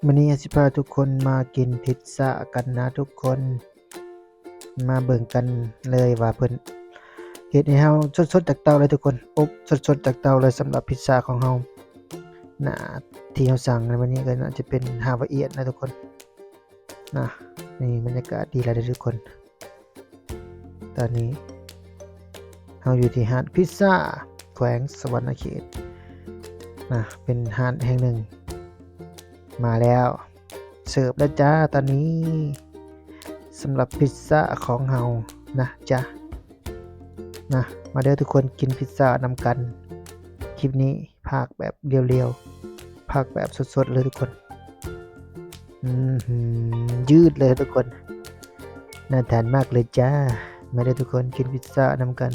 ມື້ນີ້ເຮົາຊິພາທຸກຄົນມາກິນພິດຊາກັນນະທຸກຄົນ. ມາເບິ່ງກັນເລີຍວ່າເພິ່ນເຮັດໃຫ້ເຮົາສົດໆຈາກເຕົາເລີຍທຸກຄົນ. ອົບສົດໆຈາກເຕົາເລີຍສຳລັບພິດຊາຂອງເຮົາ. ໜ້າທີ່ເຮົາສັ່ງໃນມື້ນີ້ກໍໜ້າຈະເປັນຮາວາເອຍນນະທຸກຄົນ. ນະ ນີ້ບັນຍາກາດດີຫຼາຍເດີທຸກຄົນ. ຕອນນີ້ເຮົາຢູ່ທີ່ຮ້ານພິດຊາແຂວງສະຫວັນນະເຂດນະ ເປັນຮ້ານແຫ່ງໜຶ່ງ. ມາແລ້ວ ເສີບແລ້ວຈ້າຕອນນີ້ ສຳລັບພິດຊາຂອງເຮົານະຈ໊ະ. ນະ ມາເດີທຸກຄົນ ກິນພິດຊານຳກັນ. ຄລິບນີ້ພາກແບບລຽວໆ ພາກແບບສົດໆເລີຍທຸກຄົນ. ອືມ ຍືດເລີຍທຸກຄົນ. ໜ້າທານມາກເລີຍຈ້າ. ມາເດີທຸກຄົນ ກິນພິດຊານຳກັນ.